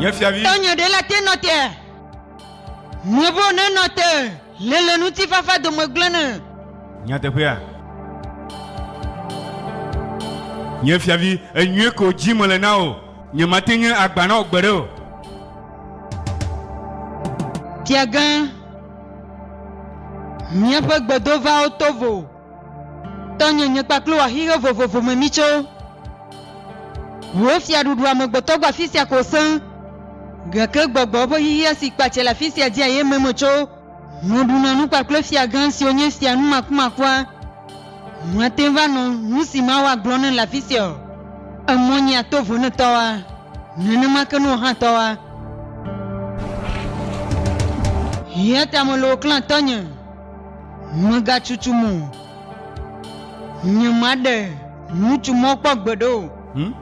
Nye fiavi. Tɔnye ɖe la te nɔ tea? Mebo nenɔ te le le ŋutifafa dome gblẽ ne. Nyateƒea? Nye fiavi, enyuie ko dzi mele na wò. Nyemate nye agba na wò gbeɖe o. Fiagã, míaƒe gbedovawo to vo. Tɔnye nye kpakple wò axixe vovovo me mítso. Wò fiaɖuɖu amegbetɔ gbɔ afi sia ko sẽ, gake gbɔgbɔ ƒe xexea si kpatse le afi sia dzia ye me metso. Meɖuna nu kpakple fiagã siwo nye fia numakumakua. Mate ŋu va nɔ nu si Mawu agblɔ nem le afi sia o. Emɔ nyea to vo ne tɔwoa, nenema ke ne wò hã tɔwoa. Eya ta mele wò klã tɔnye. Mègatutu mo o. Nyemaɖe ŋutsu mɔ kpɔ gbeɖe o. Hm?